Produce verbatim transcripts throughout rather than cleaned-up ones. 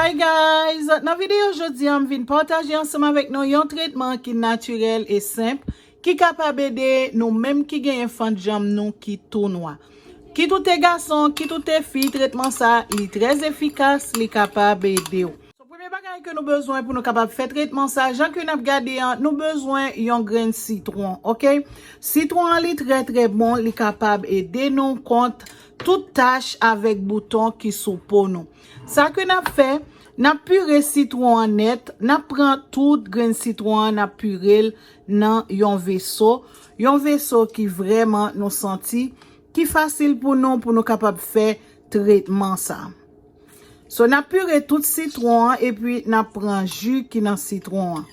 Hey guys, nan videyo jodi a, m vin pataje ansanm avèk nou yon tretman ki natirèl e senp, ki kapab ede nou menm ki genyen fant janm nou ki tou nwa. Kit ou te gason, kit ou te fi, tretman sa, li trè efikas, li kapab ede w. So, premye bagay ke nou bezwen pou nou kapab fè tretman sa, jan ke n ap gade an, nou bezwen yon grenn sitwon, oke? Sitwon an li trè, trè bon, li kapab ede nou kont tout tach avèk bouton ki sou po nou. Sa ke n ap fè, n ap pire sitwon an nèt, n ap pran tout grenn sitwon an, n ap pire l nan yon veso, yon veso ki vrèman nou santi, ki fasil pou nou, pou nou kapab fè tretman sa. So, n ap pire tout sitwon an, epi n ap pran ji ki nan sitwon an.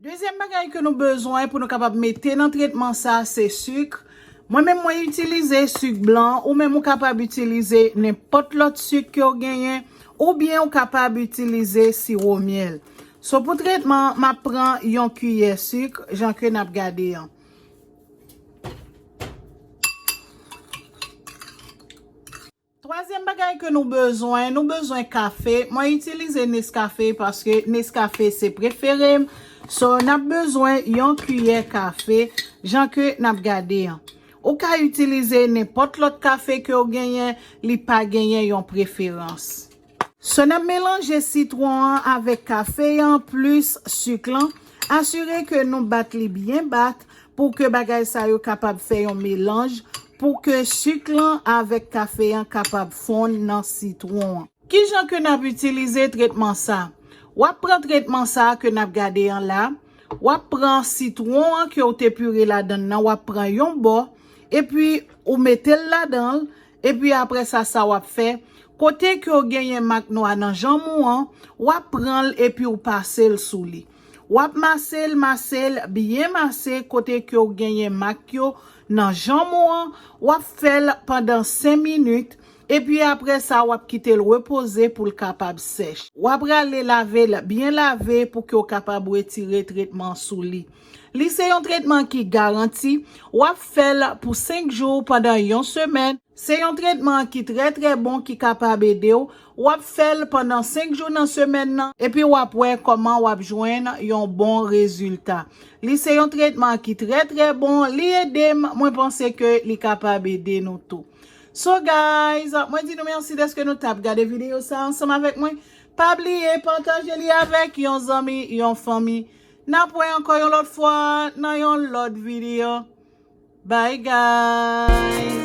Dezyèm bagay ke nou bezwen pou nou kapab mete nan tretman sa, se sik. Mwen menm, mwen itilize sik blan, ou menm ou kapab itilize nenpòt lòt sik ke w genyen, oubyen ou kapab itilize siwo myèl. So, pou tretman, m ap pran yon kiyè sik, jan ke n ap gade an. Twazyèm bagay ke nou bezwen, nou bezwen kafe. Mwen itilize Nescafe paske Nescafe se prefere m. So, n ap bezwen yon kiyè kafe, jan ke n ap gade an. Ou ka itilize nenpòt lòt kafe ke w genyen, li pa genyen yon preferans. So, n ap melanje sitwon an avèk kafe an plis sik lan. Asire ke nou bat li byen bat pou ke bagay sa yo kapab fè yon melanj, pou ke sik lan avèk kafe an kapab fonn nan sitwon an. Kijan ke n ap itilize tretman sa? W ap pran tretman sa ke n ap gade an la, w ap pran sitwon an ke w te pire ladann nan, w ap pran yon bò, epi ou mete l ladan l, epi apre sa, sa w ap fè, kote ke w genyen mak nwa nan janm ou an, w ap pran l epi w pase l sou li. W ap mase l, mase l, byen mase kote ke w genyen mak yo nan janm ou an, w ap fè l pandan senk minit, epi apre sa, w ap kite l repoze pou l kapab sèch. W ap rale lave l byen lave pou ke w kapab retire tretman sou li. Li se yon tretman ki garanti, w ap fè l pou senk jou pandan yon semèn. Se yon tretman ki trè, trè bon, ki kapab ede w. W ap fè l pandan senk jou nan semèn nan, epi w ap wè kòman w ap jwenn yon bon rezilta. Li se yon tretman ki trè, trè bon, li ede m, mwen panse ke li kapab ede nou tou. So guys, mwen di nou mèsi dèske nou t ap gade videyo sa ansanm avèk mwen. Pa bliye pataje li avèk yon zanmi, yon fanmi. N ap wè ankò yon lòt fwa nan yon lòt videyo. Bye guys.